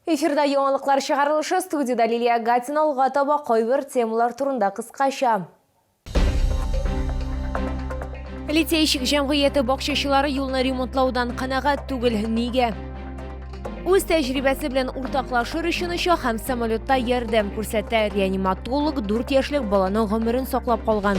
Эфирда яңалыклар чыгарылышы, студиядә Лилия Гатина. Алга таба кайбер темалар турында кыскача. Литейщик җәмгыяте бакчачылары юлны ремонтлаудан канәгать түгел. Нигә? Үз тәҗрибәсе белән уртаклашыр өчен оча һәм самолетта ярдәм күрсәтә. Реаниматолог 4 яшьлек баланың гомерен саклап калган.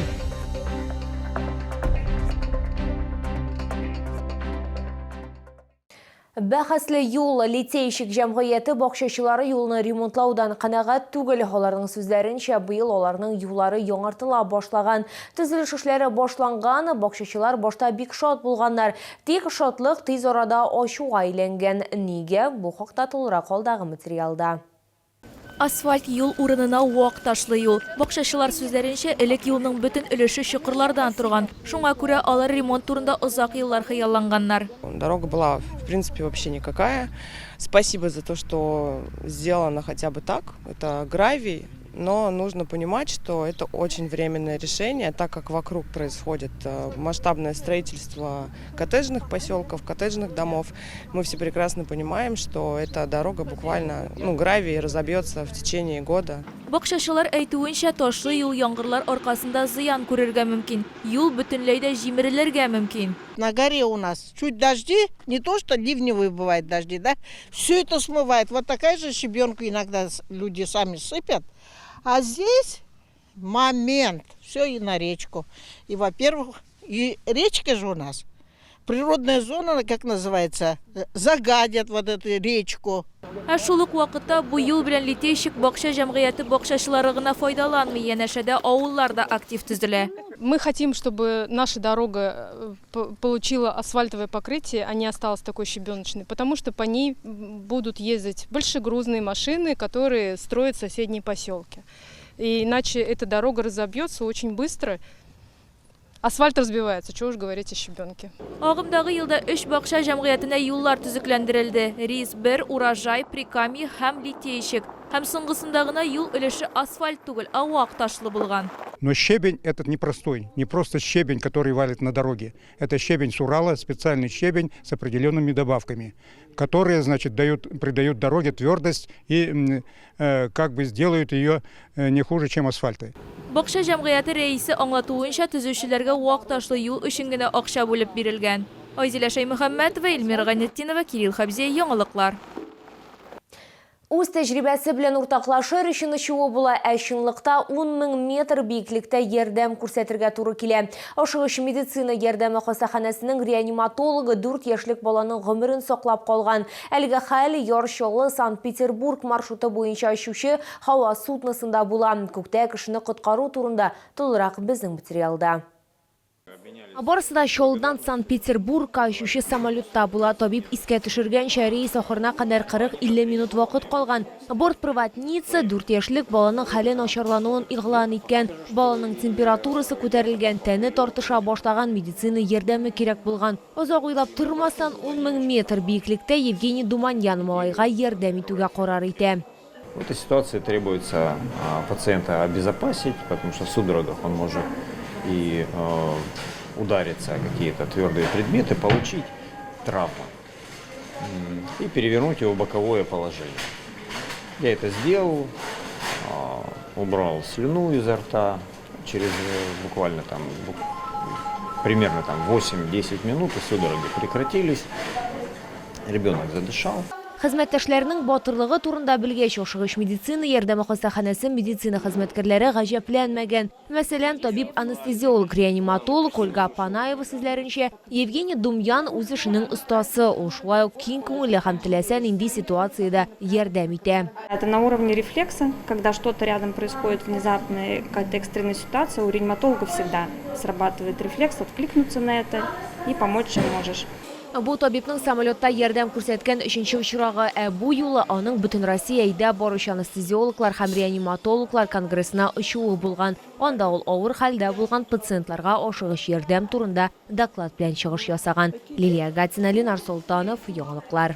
Бәхәсле юл, Литейщик җәмгыяте бакчачылары юлны ремонтлаудан канәгать түгел. Аларның сүзләренчә, быел аларның юллары яңартыла башлаган. Төзелеш эшләре башланган, бакчачылар башта бик шат булганнар. Тик шатлык тиз арада ачуга әйләнгән. Нигә? Бу хакта тулырак алдагы материалда. Асфальт юл урынына вак ташлы юл. Бакчачылар сүзләренчә, элек юлның бөтен өлеше чокырлардан торган. Шуңа күрә алар ремонт турында озак еллар хыялланганнар. Дорога была, в принципе, вообще никакая. Спасибо за то, что сделано хотя бы так. Это гравий, но нужно понимать, что это очень временное решение, так как вокруг происходит масштабное строительство коттеджных поселков, коттеджных домов. Мы все прекрасно понимаем, что эта дорога буквально, ну, гравий разобьется в течение года. Бакчачылар әйтүенчә, ташлы юл яңгырлар аркасында зыян күрергә мөмкин. Юл бөтенләй дә җимерелергә мөмкин. На горе у нас чуть дожди, не то что ливневые бывают дожди, да, все это смывает. Вот такая же щебенку иногда люди сами сыпят. А здесь момент, все и на речку. И, во-первых, и речка же у нас, природная зона, как называется, загадят вот эту речку. Ә шул ук вакытта бу юл белән Литейщик бакча җәмгыяте бакчачылары гына файдаланмый, янәшәдә авыллар да актив төзелә. Мы хотим, чтобы наша дорога получила асфальтовое покрытие, а не осталась такой щебеночной, потому что по ней будут ездить большегрузные машины, которые строят соседние поселки. И иначе эта дорога разобьется очень быстро. Асфальт разбивается, чего уж говорить о щебенке. Агымдагы елда өч бакча җәмгыятенә юллар төзекләндерелде, Рис 1, Урожай, Прикамье һәм Литейщик. Һәм соңгысында гына юл өлеше асфальт түгел, ә вак ташлы булган. Но щебень этот непростой, не просто щебень, который валит на дороге. Это щебень с Урала, специальный щебень с определенными добавками, которые, значит, дают, придают дороге твердость и как бы сделают ее не хуже, чем асфальты. Бакча җәмгыяте рәисе аңлатуынча, төзүчеләргә вак ташлы юл өчен генә акча бүлеп бирелгән. Айзилә Шәймөхәммәтова, Эльмира Гайнетдинова, Кирилл Хәбзиев, Яңалыклар. Үз тәҗрибәсе белән уртаклашыр өчен очуы була, ә чынлыкта 10 мең метр биеклектә ярдәм күрсәтергә туры килә. Ашыгыч медицина ярдәме хастаханәсенең реаниматологы дүрт яшьлек баланың гомерен саклап калган. Әлеге хәл Яр Чаллы, Санкт-Петербург маршруты буенча очучы һава судносында була. Күктә кешене коткару турында тулырак безнең материалда. Барысы да Чаллыдан Санкт-Петербургка очучы самолетта була. Табиб искә төшергәнчә, рейс ахырына кадәр 40-50 минут вакыт калган. Бортпроводница дүрт яшьлек баланың хәле начарлануын игълан иткән. Баланың температурасы күтәрелгән, тәне тартыша башлаган, медицина ярдәме кирәк булган. Озак уйлап тормастан, 10 мең метр биеклектә Евгений Думаньян малайга ярдәм итүгә карар итә. В этой ситуации требуется пациента обезопасить, потому что в судорогах он может и удариться о какие-то твердые предметы, получить травму и перевернуть его в боковое положение. Я это сделал, убрал слюну изо рта, через буквально там, примерно там 8-10 минут и судороги прекратились, ребенок задышал. Хезмәттәшләренең батырлыгы турында белгәч, ашыгыч медицина ярдәме хастаханәсе медицина хезмәткәрләре гаҗәпләнмәгән. Мәсәлән, табиб-анестезиолог, реаниматолог Ольга Апанаева сүзләренчә, Евгений Думьян үз эшенең остасы, ул шулай ук киң күңелле һәм теләсә нинди ситуациядә ярдәм итә. Это на уровне рефлекса, когда что-то рядом происходит внезапно, какая-то экстренная ситуация, у реаниматолога всегда срабатывает рефлекс откликнуться на это и помочь, чем можешь. Бу табибның самолетта ярдәм күрсәткән өченче очрагы, ә бу юлы аның Бөтенроссия әйдәп баручы анестезиологлар һәм реаниматологлар конгрессына очуы булган. Анда ул авыр хәлдә булган пациентларга ашыгыч ярдәм турында доклад белән чыгыш ясаган. Лилия Гатина, Ленар Солтанов, Яңалыклар.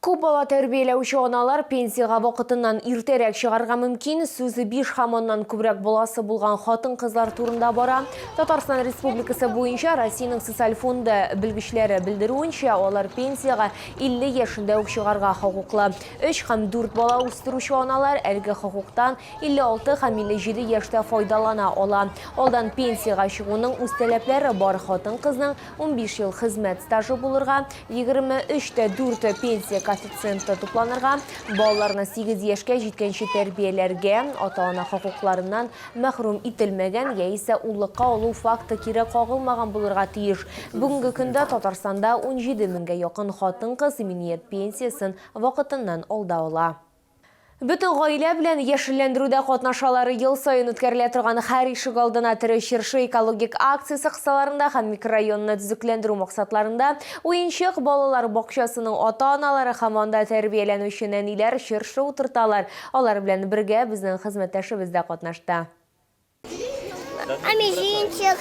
Күп бала тәрбияләүче аналар пенсиягә вакытыннан иртәрәк чыгарга мөмкин. Сүз биш һәм аннан күбрәк баласы булган хатын-кызлар турында бара. Татарстан Республикасы буенча Россиянең Социаль фонды белгечләре белдерүенчә, алар пенсиягә 50 яшендә үк чыгарга хокуклы. Өч һәм дүрт бала үстерүче аналар әлеге хокуктан 56 һәм 57 яшьтә файдалана ала. Алдан пенсиягә чыгуның үз таләпләре бар, хатын-кызның 15 ел хезмәт стажы булырга, 23 тә 4 пенсия коэффициенты тупланырга, балаларны 8 яшькә җиткәнче тәрбияләргә, ата-ана хокукларыннан мәхрүм ителмәгән яисә уллыкка алу факты кире кагылмаган булырга тиеш. Бүгенге көндә Татарстанда 17 меңгә якын хатын-кыз иминият пенсиясен вакытыннан алда ала. Бөтен гаилә белән яшелләндерүдә катнашалар. Ел саен үткәрелә торган Һәр ишегалдына тере чыршы экологик акциясе кысаларында һәм микрорайонны төзекләндерү максатларында Уенчык балалар бакчасының ата-аналары һәм анда тәрбияләнүче нәниләр чыршы утырталар. Алар белән бергә безнең хезмәттәшебез дә катнашты. А мизинчик?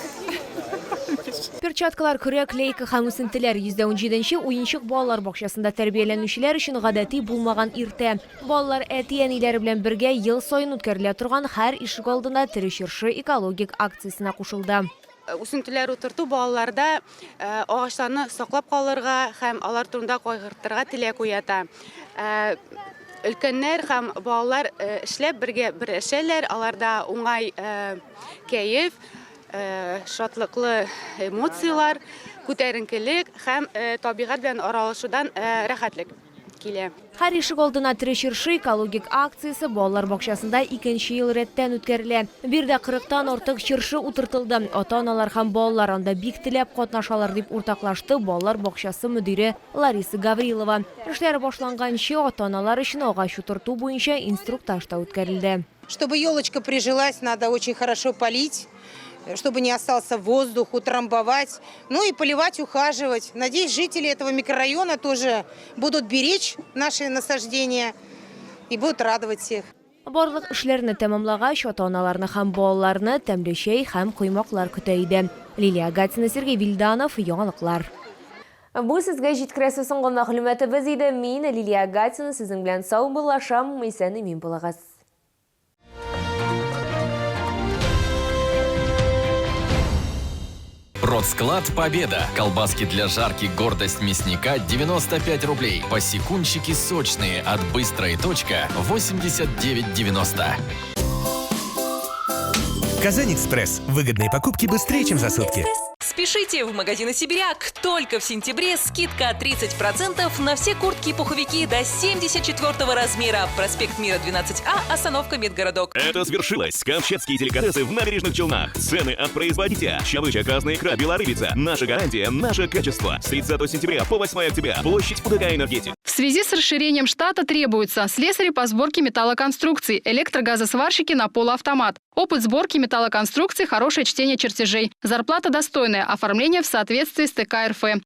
Перчаткалар, көрәк, лейка һәм үсентеләр. 117 нче уенчык балалар бакчасында тәрбияләнүчеләр өчен гадәти булмаган иртә. Балалар әти-әниләре белән бергә ел саен үткәрелә торган Һәр ишегалдында тере чыршы экологик акциясенә кушылды. Үсентеләр утырту балаларда агачларны саклап калырга һәм алар турында кайгыртырга теләк уята. Өлкәннәр һәм балалар эшләп бергә берләшәләр, аларда уңай кәеф, шатлыклы эмоцияләр, күтәренкелек һәм табигать белән аралашудан рәхәтлек килә. Һәр ишегалдына тере чыршы экологик акциясе балалар бакчасында икенче ел рәттән үткәрелә. Биредә кырыктан артык чыршы утыртылды. Ата-аналар һәм балалар анда бик теләп катнашалар, дип уртаклашты балалар бакчасы мөдире Лариса Гаврилова. Эшләр башланганчы, ата-аналар өчен агач утырту буенча инструктаж та үткәрелде. Чтобы елочка прижилась, надо очень хорошо полить, чтобы не остался воздух, утрамбовать, ну и поливать, ухаживать. Надеюсь, жители этого микрорайона тоже будут беречь наши насаждения и будут радовать всех. Барлык эшләрне тәмамлагач, ата-аналарны һәм балаларны тәмле чәй һәм коймаклар көтә иде. Лилия Гатина, Сергей Вильданов, Яңалыклар. Бу сезгә җиткерәсе соңгы мәгълүматыбыз иде. Мин, Лилия Гатина, сезнең белән саубуллашам. Исән-имин булыгыз. Продсклад «Победа». Колбаски для жарки «Гордость мясника» 95 рублей. Посекунчики сочные от «Быстрая точка» 89,90. «Казань-Экспресс». Выгодные покупки быстрее, чем за сутки. Спешите в магазины «Сибиряк». Только в сентябре скидка 30% на все куртки и пуховики до 74 размера. Проспект Мира 12А, остановка Медгородок. Это свершилось. Камчатские деликатесы в набережных Челнах. Цены от производителя. Чавыча, красная икра, белорыбица. Наша гарантия, наше качество. С 30 сентября по 8 октября. Площадь УДК «Энергетик». В связи с расширением штата требуются слесари по сборке металлоконструкций, электрогазосварщики на полуавтомат. Опыт сборки металлоконструкций, хорошее чтение чертежей. Зарплата достойная, оформление в соответствии с ТК РФ.